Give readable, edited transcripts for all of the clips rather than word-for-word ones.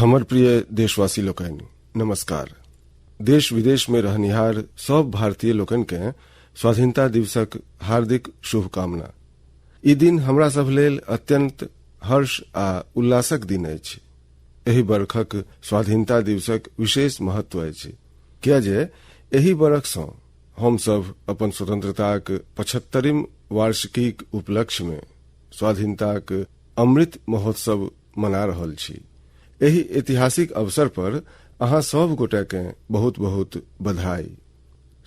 हमर प्रिय देशवासी लोकनि, नमस्कार। देश विदेश में रहनिहार सब भारतीय लोकनि के स्वाधीनता दिवसक हार्दिक शुभकामना। ई दिन हमरा सब लेल अत्यंत हर्ष आ उल्लासक दिन अछि। एहि बरखक स्वाधीनता दिवसक विशेष महत्व अछि, किया जे एहि बरख सँ हम सब अपन स्वतंत्रताक 75म वार्षिकीक उपलक्ष्य में स्वाधीनताक अमृत महोत्सव मना रहल छी। एहि ऐतिहासिक अवसर पर अहाँ सब गोटे के बहुत बहुत बधाई।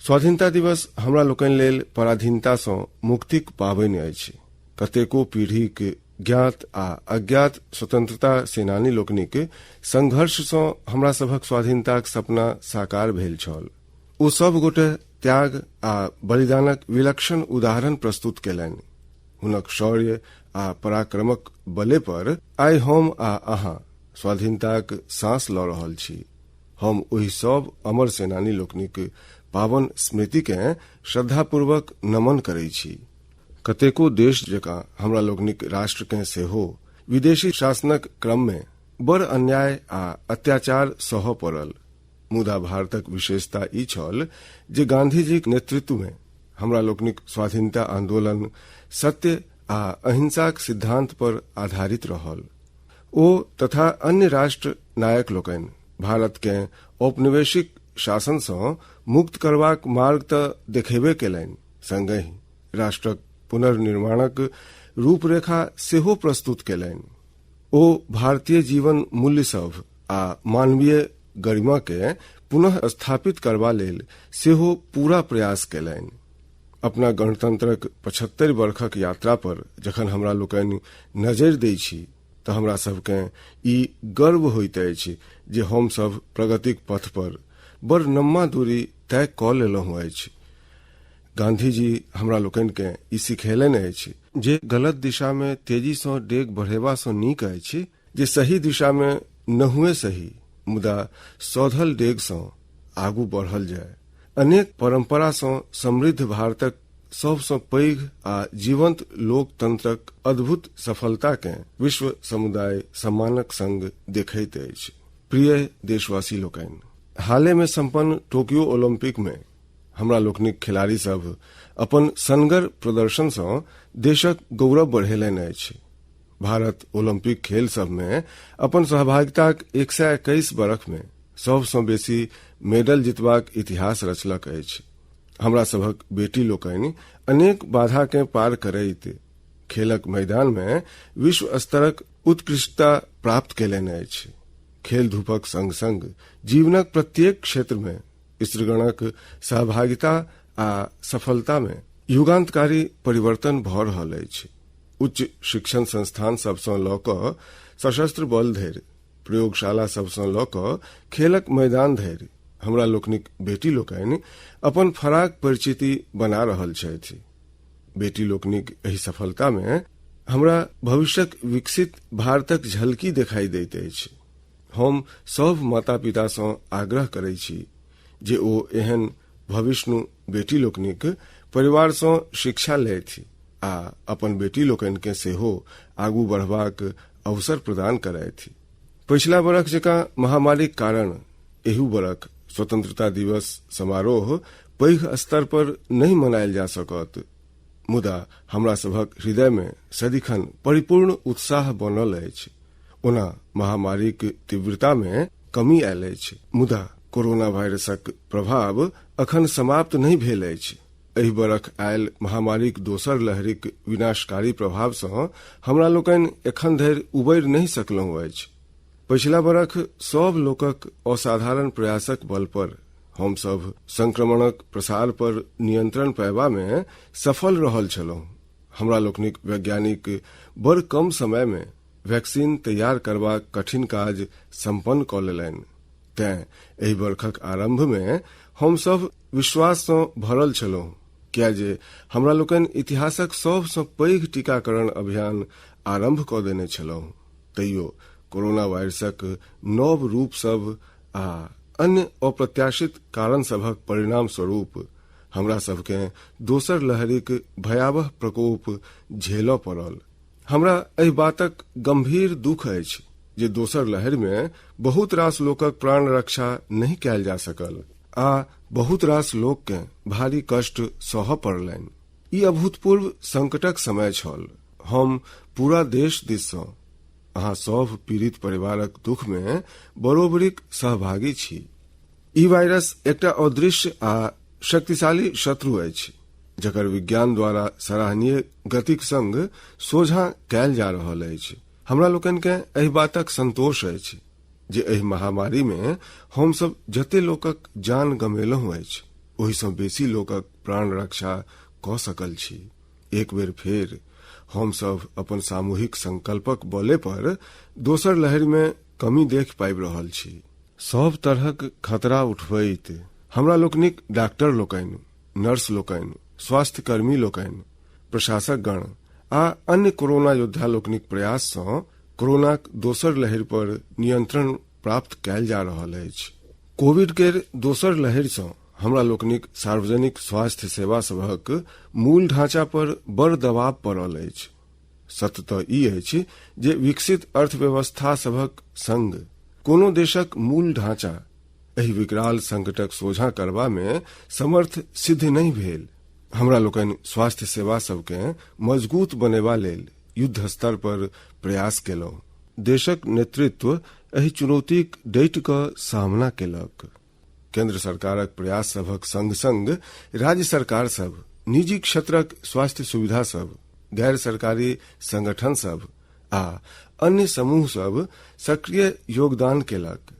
स्वाधीनता दिवस हमरा लोकनि लेल पराधीनता सँ मुक्तिक पाबनि अछि। कतेको पीढ़ीक ज्ञात आ अज्ञात स्वतंत्रता सेनानी लोकनिक संघर्ष सँ हमरा सभक स्वाधीनताक सपना साकार भेल छल। ओ सब गोटे त्याग आ बलिदानक विलक्षण उदाहरण प्रस्तुत केलनि। हुनक शौर्य आ पराक्रमक बले पर आइ हम आ अहाँ स्वाधीनताक सांस लऽ रहल छी। हम ओहि सब अमर सेनानी लोकनिक पावन स्मृति के श्रद्धापूर्वक नमन करै छी। कतेको देश जकाँ हमरा लोकनिक राष्ट्र के सेहो विदेशी शासनक क्रम में बड़ अन्याय आ अत्याचार सहऽ पड़ल। मुदा भारतक विशेषता ई छल जे गांधीजीक नेतृत्व में हमरा लोकनिक स्वाधीनता आंदोलन सत्य आ अहिंसाक सिद्धांत पर आधारित रहल। ओ तथा अन्य राष्ट्र नायक लोकनि भारत के औपनिवेशिक शासन सँ मुक्त करबाक मार्ग तऽ देखेबे केलनि, संगहि राष्ट्रक पुनर्निर्माणक रूपरेखा सेहो प्रस्तुत केलनि। ओ भारतीय जीवन मूल्य सभ आ मानवीय गरिमा के पुनः स्थापित करबा लेल सेहो पूरा प्रयास केलनि। अपना गणतंत्रक 75 वर्षक यात्रा पर जखन हमरा लोकनि नजरि दै छी तऽ हमरा सबके ई गर्व होइत अछि जे हम सब प्रगतिक पथ पर बड़ नम्मा दूरी तय कऽ लेलहुँ अछि। गांधीजी हमरा लोकनि के ई सिखेलनि अछि जे गलत दिशा में तेजी सँ डेग बढ़ेबा सँ नीक अछि जे सही दिशा में नहुए सही मुदा सौधल डेग सँ आगू बढ़ल जाय। अनेक परंपरा सँ समृद्ध भारतक सबसँ पैघ आ जीवंत लोकतंत्रक अद्भुत सफलता के विश्व समुदाय सम्मानक संग देखैत अछि। प्रिय देशवासी लोकनि, हाले में संपन्न टोक्यो ओलंपिक में हमरा लोकनिक खिलाड़ी सब अपन सनगर प्रदर्शन सँ देशक गौरव बढ़ेलनि अछि। भारत ओलंपिक खेल सब में अपन सहभागिताक 121 बरख में सबसँ बेसी मेडल जितबाक इतिहास रचलक अछि। हमरा सभक बेटी लोकनि अनेक बाधा के पार करैत खेलक मैदान में विश्व स्तरक उत्कृष्टता प्राप्त केलनि अछि। खेल धूपक संग संग जीवनक प्रत्येक क्षेत्र में स्त्रीगणक सहभागिता आ सफलता में युगांतकारी परिवर्तन भऽ रहल अछि। उच्च शिक्षण संस्थान सबसँ लऽ कऽ सशस्त्र बल धरि, प्रयोगशाला सबसँ लऽ कऽ खेलक मैदान धरि हमरा लोकनिक बेटी लोकनि अपन फराक परिचिति बना रहल छथि। बेटी लोकनिक एहि सफलता में हमरा भविष्यक विकसित भारतक झलकी देखाई दैत अछि। हम सब माता पिता सँ आग्रह करै छी जे ओ एहन भविष्णु बेटी लोकनिक परिवार सँ शिक्षा लेथि आ अपन बेटी लोकनि के सेहो आगू बढ़बाक अवसर प्रदान करथि। पछिला बरख जकाँ महामारीक कारण एहू बरख स्वतंत्रता दिवस समारोह पैघ स्तर पर नहि मनायल जा सकत, मुदा हमरा सभक हृदय में सदिखन परिपूर्ण उत्साह बनल अछि। ओना महामारीक तीव्रता में कमी आयल अछि, मुदा कोरोना वायरसक प्रभाव अखन समाप्त नहि भेल अछि। एहि बरख आयल महामारीक दोसर लहरिक विनाशकारी प्रभाव सँ हमरा लोकनि एखन धरि उबरि नहि सकलहुँ अछि। पछिला बरख सब लोकक असाधारण प्रयासक बल पर हम सब संक्रमणक प्रसार पर नियंत्रण पायबा में सफल रहल छलहुँ। हमरा लोकनिक वैज्ञानिक बड़ कम समय में वैक्सीन तैयार करबाक कठिन काज संपन्न कऽ लेलनि। तें एहि बरखक आरंभ में हम सब विश्वास सँ भरल छलहुँ, किया जे हमरा लोकनि इतिहासक सबसँ पैघ टीकाकरण अभियान आरंभ कऽ देने छलहुँ। तैयो कोरोना वायरसक नव रूप सब आ अन्य अप्रत्याशित कारण सभक परिणाम स्वरूप हमरा सबके दोसर लहरिक भयावह प्रकोप झेलऽ पड़ल। हमरा एहि बातक गंभीर दुख अछि जे दोसर लहरि मे बहुत रास लोकक प्राण रक्षा नहि कयल जा सकल आ बहुत रास लोक केँ भारी कष्ट सहऽ पड़लनि। ई अभूतपूर्व संकटक समय छल। हम पूरा देश दिस सँ अहाँ सभ पीड़ित परिवारक दुख मे बरोबरिक सहभागी छी। ई वायरस एकटा अदृश्य आ शक्तिशाली शत्रु अछि, जकर विज्ञान द्वारा सराहनीय गतिक संग सोझाँ कयल जा रहल अछि। हमरा लोकनि केँ एहि बातक संतोष अछि जे एहि महामारी मे हमसभ जते लोकक जान गमेलहुँ अछि, ओहि सँ बेसी लोकक प्राण रक्षा कऽ सकल छी। एक बेर फेर हमसभ अपन सामूहिक संकल्पक बले पर दोसर लहरि मे कमी देखि पाबि रहल छी। सभ तरहक खतरा उठबैत हमरा लोकनिक डॉक्टर लोकनि, नर्स लोकनि, स्वास्थ्यकर्मी लोकनि, प्रशासकगण आ अन्य कोरोना योद्धा लोकनिक प्रयास सँ कोरोनाक दोसर लहरि पर नियंत्रण प्राप्त कयल जा रहल अछि। कोविड केर दोसर लहरि सँ हमरा लोकनिक सार्वजनिक स्वास्थ्य सेवा सभक मूल ढाँचा पर बड़ दबाव पड़ल अछि। सत्य तऽ ई अछि जे विकसित अर्थव्यवस्था सभक संग कोनो देशक मूल ढाँचा एहि विकराल संकटक सोझाँ करबा मे समर्थ सिद्ध नहि भेल। हमरा लोकनि स्वास्थ्य सेवा सभकेँ मजगूत बनेबा लेल युद्ध स्तर पर प्रयास केलहुँ। देशक नेतृत्व एहि चुनौतीक डटि कऽ सामना केलक। केंद्र सरकारक प्रयास सभक संग-संग राज्य सरकार सभ, निजी क्षेत्रक स्वास्थ्य सुविधा सभ, गैर सरकारी संगठन सभ आ अन्य समूह सभ सक्रिय योगदान केलक।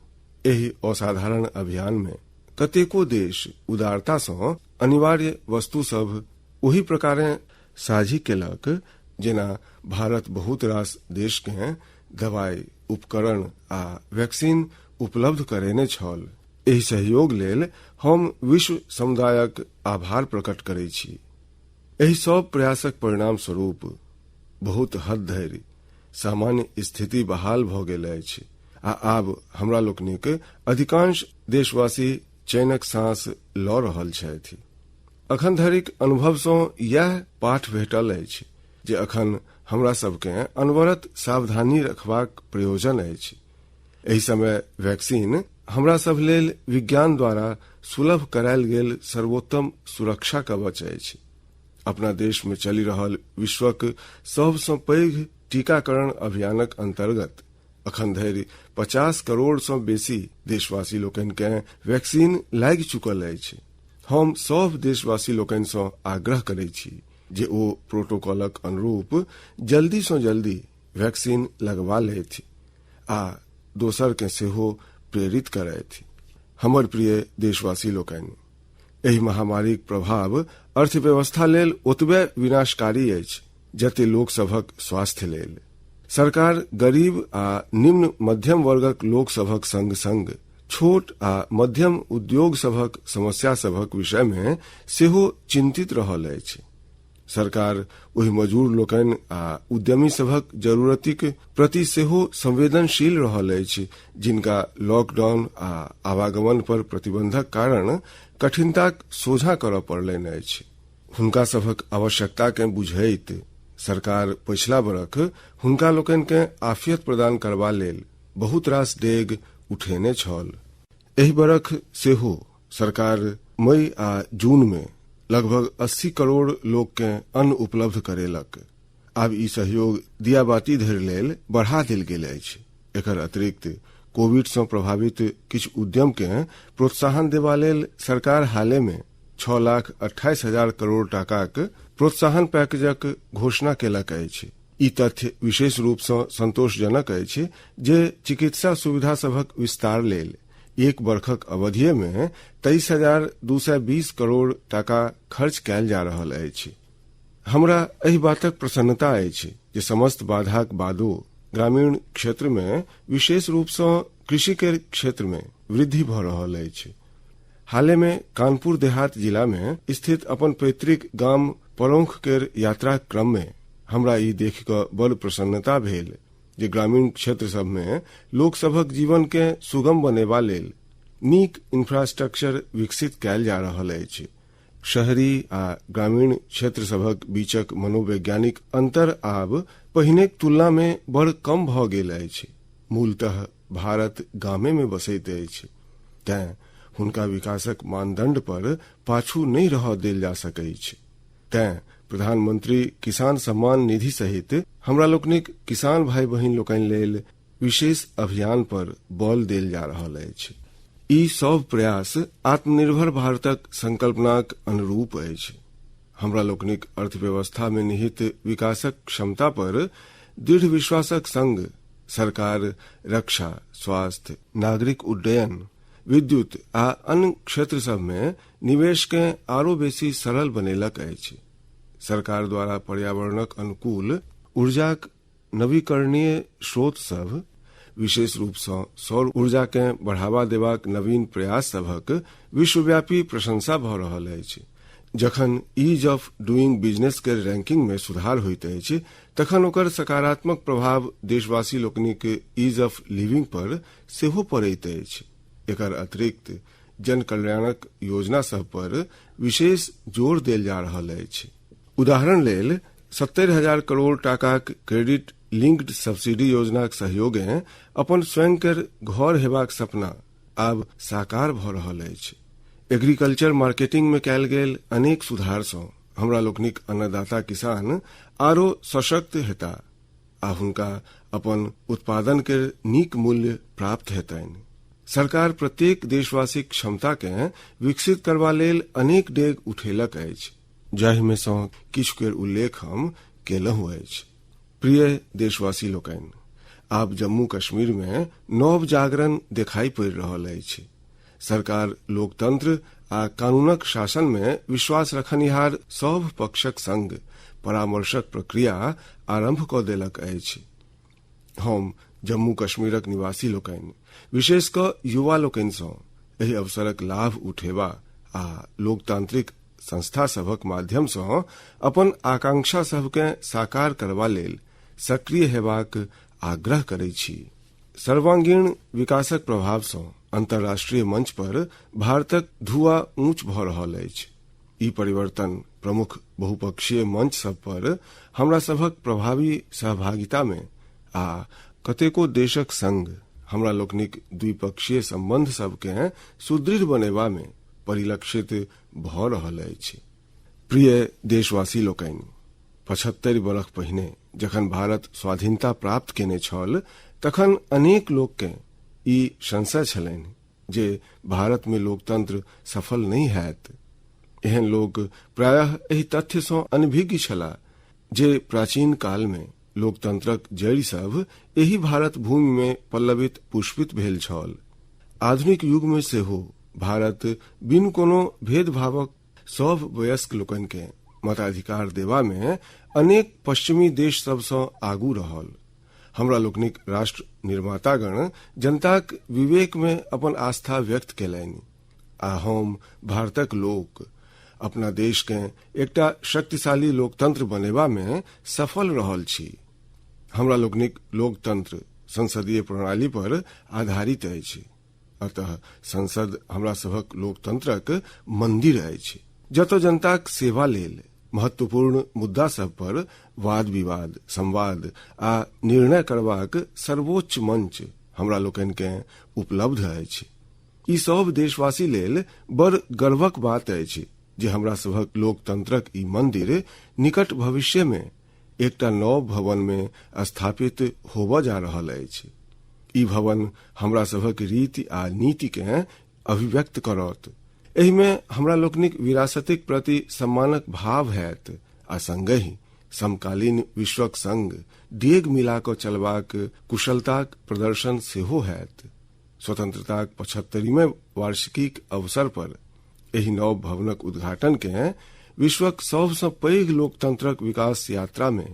एहि असाधारण अभियान मे कतेको देश उदारता सँ अनिवार्य वस्तु सभ ओहि प्रकारें साझी केलक जेना भारत बहुत रास देश केँ दवाई, उपकरण आ वैक्सीन उपलब्ध करेने छल। एहि सहयोग लेल हम विश्व समुदायक आभार प्रकट करैत छी। एहि सभ प्रयासक परिणाम स्वरूप बहुत हद धरि सामान्य स्थिति बहाल भऽ गेल अछि आ आब हमरा लोकनिक अधिकांश देशवासी चैनक सांस लऽ रहल छथि। अखन धरिक अनुभव सँ इएह पाठ भेटल अछि जे अखन हमरा सभकेँ अनवरत सावधानी रखबाक प्रयोजन अछि। एहि समय वैक्सीन हमरा सभ लेल विज्ञान द्वारा सुलभ करायल गेल सर्वोत्तम सुरक्षा कवच अछि। अपना देश मे चलि रहल विश्वक सभसँ पैघ टीकाकरण अभियानक अंतर्गत अखन धरि 50 करोड़ सँ बेसी देशवासी लोकनि केँ वैक्सीन लागि चुकल अछि। हम सभ देशवासी लोकनि सँ आग्रह करैत छी जे ओ प्रोटोकॉलक अनुरूप जल्दी सँ जल्दी वैक्सीन लगवा लेथि आ दोसर केँ सेहो प्रेरित करथि। हमर प्रिय देशवासी लोकनि, एहि महामारीक प्रभाव अर्थव्यवस्था लेल ओतबे विनाशकारी अछि जते लोक सभक स्वास्थ्य लेल। सरकार गरीब आ निम्न मध्यम वर्गक लोक सभक संग संग छोट आ मध्यम उद्योग सभक समस्या सभक विषय मे सेहो चिंतित रहल अछि। सरकार ओहि मजूर लोकनि आ उद्यमी सभक जरूरतिक प्रति सेहो संवेदनशील रहल अछि जिनका लॉकडाउन आ आवागमन पर प्रतिबंधक कारण कठिनताक सोझाँ करय पड़लनि अछि। हुनका सभक आवश्यकता केँ बुझैत सरकार पछिला बरख हुनका लोकनि केँ आफियत प्रदान करबा लेल बहुत रास डेग उठेने छल। एहि बरख सेहो सरकार मई आ जून मे लगभग 80 करोड़ लोक केँ अन्न उपलब्ध करेलक। आब ई सहयोग दियाबाती धरि लेल बढ़ा देल गेल अछि। एकर अतिरिक्त कोविड सँ प्रभावित किछु उद्यम केँ प्रोत्साहन देबा लेल सरकार हाले मे 6,28,000 करोड़ टाकाक प्रोत्साहन पैकेजक घोषणा केलक अछि। ई तथ्य विशेष रूप सँ संतोषजनक अछि जे चिकित्सा सुविधा सभक विस्तार लेल एक बरखक अवधिये मे 23,220 करोड़ टाका खर्च कयल जा रहल अछि। हमरा एहि बातक प्रसन्नता अछि जे समस्त बाधाक बादो ग्रामीण क्षेत्र मे विशेष रूप सँ कृषि केर क्षेत्र मे वृद्धि भऽ रहल अछि। हाले मे कानपुर देहात जिला मे स्थित अपन पैतृक गाम परौंख केर यात्राक क्रम मे हमरा ई देखि कऽ बड़ प्रसन्नता भेल जे ग्रामीण क्षेत्र सभ मे लोक सभक जीवन केँ सुगम बनेबा लेल नीक इंफ्रास्ट्रक्चर विकसित कयल जा रहल अछि। शहरी आ ग्रामीण क्षेत्र सभक बीचक मनोवैज्ञानिक अंतर आब पहिनेक तुलना मे बड़ कम भऽ गेल अछि। मूलतः भारत गामे मे बसैत अछि, तें हुनका विकासक मानदंड पर पाछू नहि रहऽ देल जा सकैछ। तें प्रधानमंत्री किसान सम्मान निधि सहित हमरा लोकनिक किसान भाई बहिन लोकनि लेल विशेष अभियान पर बल देल जा रहल अछि। ई सभ प्रयास आत्मनिर्भर भारतक संकल्पनाक अनुरूप अछि। हमरा लोकनिक अर्थव्यवस्था मे निहित विकासक क्षमता पर दृढ़ विश्वासक संग सरकार रक्षा, स्वास्थ्य, नागरिक उड्डयन, विद्युत आ अन्य क्षेत्र सभ मे निवेश कें आरो बेसी सरल बनेलक अछि। सरकार द्वारा पर्यावरणक अनुकूल ऊर्जाक नवीकरणीय स्रोत सभ, विशेष रूप सँ सौर ऊर्जा कें बढ़ावा देबाक नवीन प्रयास सभक विश्वव्यापी प्रशंसा भऽ रहल अछि। जखन ईज ऑफ डूइंग बिजनेस केर रैंकिंग मे सुधार होइत अछि, तखन ओकर सकारात्मक प्रभाव देशवासी लोकनिक ईज ऑफ लिविंग पर सेहो पड़ैत अछि। एकर अतिरिक्त जन कल्याणक योजना सभ पर विशेष जोर देल जा रहल अछि। उदाहरण लेल 70,000 करोड़ टाकाक क्रेडिट लिंक्ड सब्सिडी योजनाक सहयोगें अपन स्वयं केर घर हेबाक सपना आब साकार भऽ रहल अछि। एग्रीकल्चर मार्केटिंग मे कयल गेल अनेक सुधार सँ हमरा लोकनिक अन्नदाता किसान आरो सशक्त हेता आ हुनका अपन उत्पादन केर नीक मूल्य प्राप्त हेतनि। सरकार प्रत्येक देशवासीक क्षमता कें विकसित करबा लेल अनेक डेग उठेलक अछि, जाहि मे सँ किछु केर उल्लेख हम केलहुँ अछि। प्रिय देशवासी लोकनि, आब जम्मू कश्मीर मे नव जागरण देखाई पड़ि रहल अछि। सरकार लोकतंत्र आ कानूनक शासन मे विश्वास रखनिहार सभ पक्षक संग परामर्शक प्रक्रिया आरंभ कऽ देलक अछि। हम जम्मू कश्मीरक निवासी लोकनि, विशेष कऽ युवा लोकनि सँ एहि अवसरक लाभ उठेबा आ लोकतांत्रिक संस्था सभक माध्यम सँ अपन आकांक्षा सभकेँ साकार करबा लेल सक्रिय हेबाक आग्रह करैत छी। सर्वांगीण विकासक प्रभाव सँ अंतर्राष्ट्रीय मंच पर भारतक धुआ ऊंच भऽ रहल अछि। ई परिवर्तन प्रमुख बहुपक्षीय मंच सभ पर हमरा सभक प्रभावी सहभागिता मे आ कतेको देशक संग हमरा लोकनिक द्विपक्षीय संबंध सभकेँ सुदृढ़ बनेबा मे परिलक्षित भऽ रहल अछि। प्रिय देशवासी लोकनि, 75 बरख पहिने जखन भारत स्वाधीनता प्राप्त केने छल, तखन अनेक लोककेँ ई संशय छलनि जे भारत मे लोकतंत्र सफल नहि हैत। एहन लोक प्रायः एहि तथ्य सँ अनभिज्ञ छलाह जे प्राचीन काल मे लोकतंत्रक जड़ि सभ एहि भारत भूमि मे पल्लवित पुष्पित भेल छल। आधुनिक युग मे सेहो भारत बिन कोनो भेदभावक सभ वयस्क लोकनि केँ मताधिकार देबा मे अनेक पश्चिमी देश सभ सँ आगू रहल। हमरा लोकनिक राष्ट्र निर्मातागण जनताक विवेक मे अपन आस्था व्यक्त केलनि आ हम भारतक लोक अपना देश केँ एकटा शक्तिशाली लोकतंत्र बनेबा मे सफल रहल छी। हमरा लोकनिक लोकतंत्र संसदीय प्रणाली पर आधारित अछि। अतः संसद हमरा सभक लोकतंत्रक मंदिर अछि, जतय जनताक सेवा लेल महत्वपूर्ण मुद्दा सभ पर वाद विवाद, संवाद आ निर्णय करबाक सर्वोच्च मंच हमरा लोकनि केँ उपलब्ध अछि। ई सभ देशवासी लेल बड़ गर्वक बात अछि जे हमरा सभक लोकतंत्रक ई मंदिर निकट भविष्य मे एकटा नव भवन मे स्थापित होबय जा रहल अछि। ई भवन हमरा सभक रीति आ नीति केँ अभिव्यक्त करत। एहि मे हमरा लोकनिक विरासतिक प्रति सम्मानक भाव हैत आ संगहि समकालीन विश्वक संग डेग मिला कऽ चलबाक कुशलताक प्रदर्शन सेहो हैत। स्वतंत्रताक 75वीं वार्षिकीक अवसर पर एहि नव भवनक उद्घाटन केँ विश्वक सभसँ पैघ लोकतंत्रक विकास यात्रा मे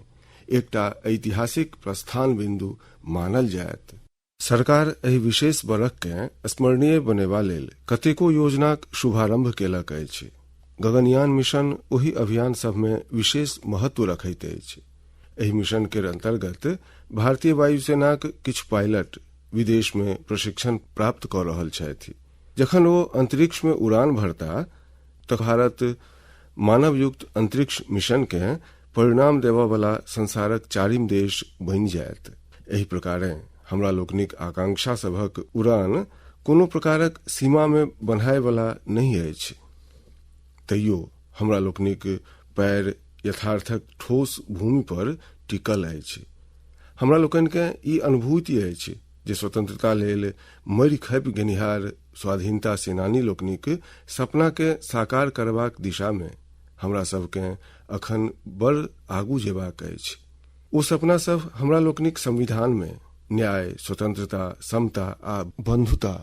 एकटा ऐतिहासिक प्रस्थान बिंदु मानल जायत। सरकार एहि विशेष बरख केँ स्मरणीय बनेबा लेल कतेको योजनाक शुभारंभ केलक अछि। गगनयान मिशन ओहि अभियान सभ मे विशेष महत्व रखैत अछि। एहि मिशन केर अंतर्गत भारतीय वायुसेनाक किछु पायलट विदेश मे प्रशिक्षण प्राप्त कऽ रहल छथि। जखन ओ अंतरिक्ष मे उड़ान भरता तऽ भारत मानवयुक्त अंतरिक्ष मिशन केँ परिणाम देबय वला संसारक चारिम देश बनि जायत। एहि प्रकारें हमरा लोकनिक आकांक्षा सभक उड़ान कोनो प्रकारक सीमा मे बन्हाय वाला नहि अछि। तैयो हमरा लोकनिक पैर यथार्थक ठोस भूमि पर टिकल अछि। हमरा लोकनिकेँ ई अनुभूति अछि जे स्वतंत्रता लेल मरि खपि गेनिहार स्वाधीनता सेनानी लोकनिक सपनाकेँ साकार करबाक दिशामे हमरा सभकेँ अखन बड़ आगू जेबाक अछि। ओ सपना सभ हमरा लोकनिक संविधानमे न्याय, स्वतंत्रता, समता आ बंधुता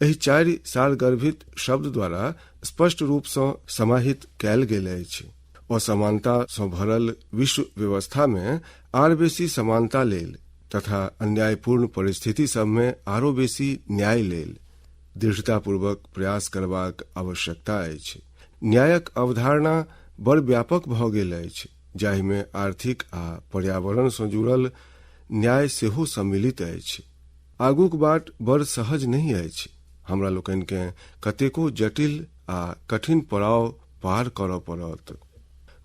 एहि चारि सारगर्भित शब्द द्वारा स्पष्ट रूपसँ समाहित कयल गेल अछि। असमानता सँ भरल विश्व व्यवस्थामे आर बेसी समानता लेल तथा अन्यायपूर्ण परिस्थिति सभमे आरो बेसी न्याय लेल दृढ़तापूर्वक प्रयास करबाक आवश्यकता अछि। न्यायक अवधारणा बड़ व्यापक भऽ गेल अछि, जाहिमे आर्थिक आ पर्यावरण सँ जुड़ल न्याय सेहो सम्मिलित अछि। आगूक बाट बड़ सहज नहि अछि। हमरा लोकनिकेँ कतेको जटिल आ कठिन पड़ाव पार करऽ पड़त,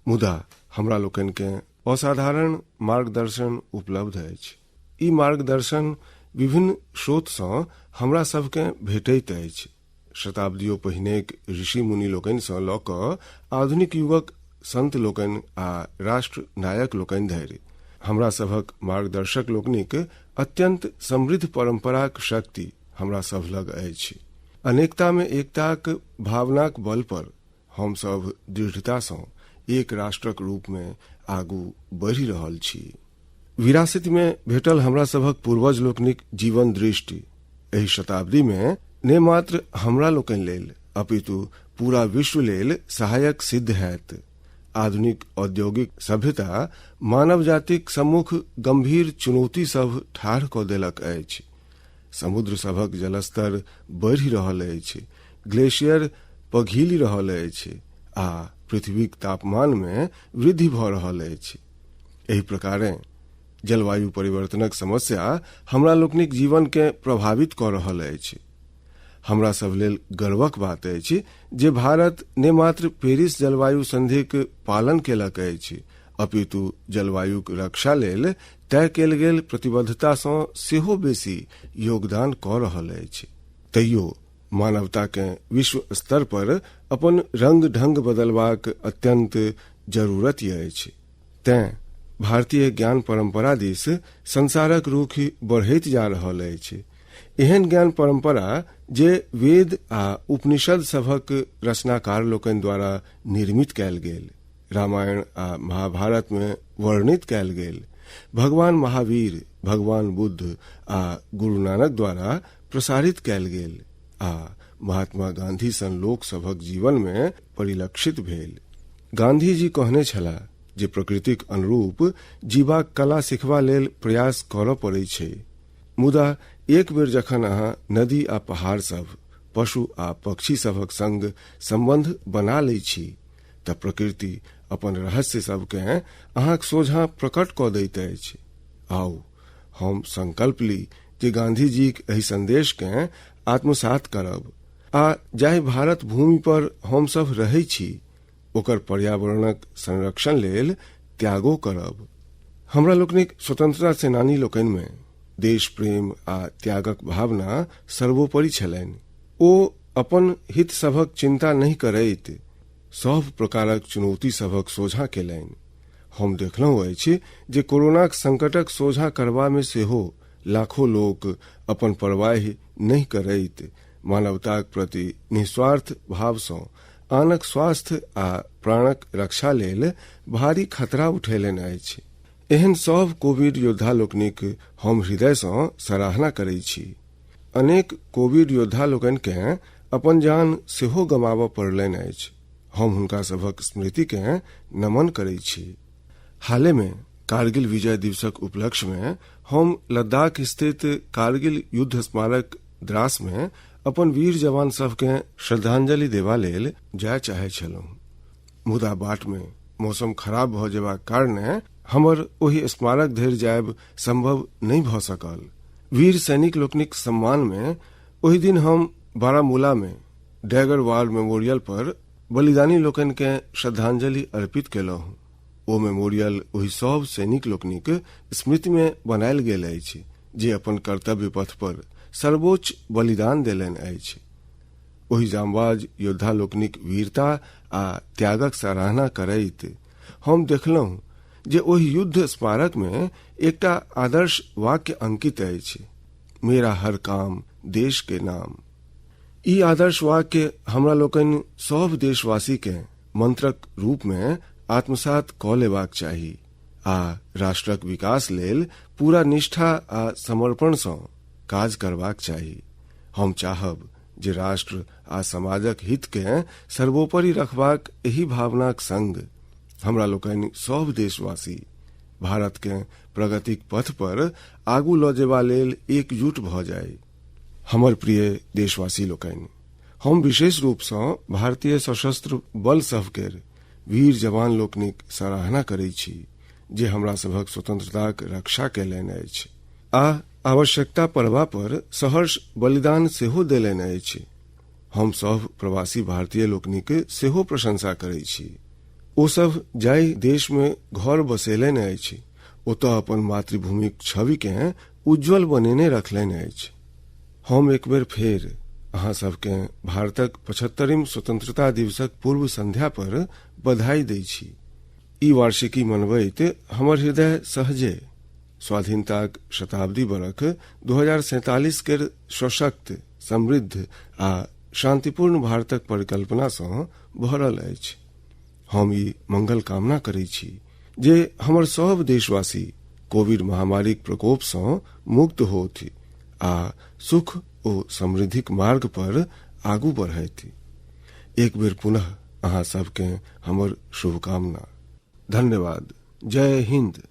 मुदा हमरा लोकनिकेँ असाधारण मार्गदर्शन उपलब्ध अछि। ई मार्गदर्शन विभिन्न स्रोतसँ हमरा सभकेँ भेटैत अछि। शताब्दियो पहिनेक ऋषि मुनि लोकनिसँ लऽ कऽ आधुनिक युगक संत लोकनि आ राष्ट्र नायक लोकनि धरि हमरा सभक मार्गदर्शक लोकनिक अत्यंत समृद्ध परंपराक शक्ति हमरा सभ लग अछि। अनेकतामे एकताक भावनाक बल पर हम सभ दृढ़तासँ एक राष्ट्रक रूपमे आगू बढ़ि रहल छी। विरासतमे भेटल हमरा सभक पूर्वज लोकनिक जीवन दृष्टि एहि शताब्दीमे ने मात्र हमरा लोकनि लेल अपितु पूरा विश्व लेल सहायक सिद्ध हैत। आधुनिक औद्योगिक सभ्यता मानव जातिक सम्मुख गंभीर चुनौती सभ ठाढ़ कऽ देलक अछि। समुद्र सभक जलस्तर बढ़ि रहल अछि, ग्लेशियर पघिलि रहल अछि आ पृथ्वीक तापमानमे वृद्धि भऽ रहल अछि। एहि प्रकारें जलवायु परिवर्तनक समस्या हमरा लोकनिक जीवनकेँ प्रभावित कऽ रहल अछि। हमरा सभ लेल गर्वक बात अछि जे भारत ने मात्र पेरिस जलवायु संधिक पालन केलक अछि, अपितु जलवायुक रक्षा लेल तय कयल गेल प्रतिबद्धतासँ सेहो बेसी योगदान कऽ रहल अछि। तैयो मानवताकेँ विश्व स्तर पर अपन रंग ढंग बदलबाक अत्यंत जरूरति अछि। तेँ भारतीय ज्ञान परंपरा दिस संसारक रुख बढ़ैत जा रहल अछि। एहन ज्ञान परंपरा जे वेद आ उपनिषद सभक रचनाकार लोकनि द्वारा निर्मित कयल गेल, रामायण आ महाभारत मे वर्णित कयल गेल, भगवान महावीर, भगवान बुद्ध आ गुरु नानक द्वारा प्रसारित कयल गेल आ महात्मा गांधी सन लोक सभक जीवन मे परिलक्षित भेल। गांधी जी कहने छलाह जे प्रकृतिक अनुरूप जीबाक कला सिखबा लेल प्रयास करऽ पड़ै छै, मुदा एक बेर जखन अहाँ नदी आ पहाड़ सभ, पशु आ पक्षी सभक संग संबंध बना लै छी तऽ प्रकृति अपन रहस्य सभकेँ अहाँक सोझाँ प्रकट कऽ दैत अछि। आउ हम संकल्प ली जे गांधीजीक एहि संदेशकेँ आत्मसात करब आ जाहि भारत भूमि पर हम सभ रहै छी ओकर पर्यावरणक संरक्षण लेल त्यागो करब। हमरा लोकनिक स्वतंत्रता सेनानी लोकनिमे देश प्रेम आ त्यागक भावना सर्वोपरि छलनि। ओ अपन हित सभक चिंता नहि करैत सभ प्रकारक चुनौती सभक सोझाँ केलनि। हम देखलहुँ अछि जे कोरोनाक संकटक सोझाँ करबामे सेहो लाखो लोक अपन परवाहि नहि करैत मानवताक प्रति निस्वार्थ भावसँ आनक स्वास्थ्य आ प्राणक रक्षा लेल भारी खतरा उठेलनि अछि। एहन सभ कोविड योद्धा लोकनिक हम हृदयसँ सराहना करैत छी। अनेक कोविड योद्धा लोकनिकेँ अपन जान सेहो गमाबऽ पड़लनि अछि। हम हुनका सभक स्मृतिकेँ नमन करैत छी। हालेमे कारगिल विजय दिवसक उपलक्ष्यमे हम लद्दाख स्थित कारगिल युद्ध स्मारक द्रासमे अपन वीर जवान सभकेँ श्रद्धांजलि देबा लेल जाय चाहैत छलहुँ, मुदा बाटमे मौसम खराब भऽ जेबाक कारणे हमर ओहि स्मारक धरि जायब संभव नहि भऽ सकल। वीर सैनिक लोकनिक सम्मानमे ओहि दिन हम बारामूलामे डैगर वार मेमोरियल पर बलिदानी लोकनिकेँ श्रद्धांजलि अर्पित केलहुँ। ओ मेमोरियल ओहि सभ सैनिक लोकनिक स्मृतिमे बनायल गेल अछि जे अपन कर्तव्य पथ पर सर्वोच्च बलिदान देलनि अछि। ओहि जांबाज योद्धा लोकनिक वीरता आ त्यागक सराहना करैत हम देखलहुँ जे ओहि युद्ध स्मारक मे एकटा आदर्श वाक्य अंकित अछि, मेरा हर काम देश के नाम। ई आदर्श वाक्य हमरा लोकनि सभ देशवासी केँ मंत्रक रूप मे आत्मसात कऽ लेबाक चाही आ राष्ट्रक विकास लेल पूरा निष्ठा आ समर्पण सँ काज करबाक चाही। हम चाहब जे राष्ट्र आ समाजक हित केँ सर्वोपरि रखबाक एहि भावनाक संग हमरा लोकनि सभ देशवासी भारत केँ प्रगतिक पथ पर आगू लऽ जेबा लेल एकजुट भऽ जाइ। हमर प्रिय देशवासी लोकनि, हम विशेष रूप सँ भारतीय सशस्त्र बल सभ केर वीर जवान लोकनिक सराहना करैत छी जे हमरा सभक स्वतंत्रताक रक्षा कयलनि अछि आ आवश्यकता पड़बा पर सहर्ष बलिदान सेहो देलनि अछि। हम सभ प्रवासी भारतीय लोकनिक सेहो प्रशंसा करैत छी। ओ सभ जाहि देश मे घर बसेलनि अछि ओतऽ अपन मातृभूमिक छवि केँ उज्ज्वल बनेने रखलनि अछि। हम एक बेर फेर अहाँ सभकेँ भारतक 75म स्वतंत्रता दिवसक पूर्व संध्या पर बधाई दै छी। ई वार्षिकी मनबैत हमर हृदय सहजे स्वाधीनताक शताब्दी बरख 2047 केर सशक्त, समृद्ध आ शांतिपूर्ण भारतक परिकल्पना सँ भरल अछि। हम ई मंगल कामना करै छी जे हमर सभ देशवासी कोविड महामारीक प्रकोप सँ मुक्त होथि आ सुख ओ समृद्धिक मार्ग पर आगू बढ़थि। एक बेर पुनः अहाँ सबकेँ हमर शुभकामना। धन्यवाद। जय हिन्द।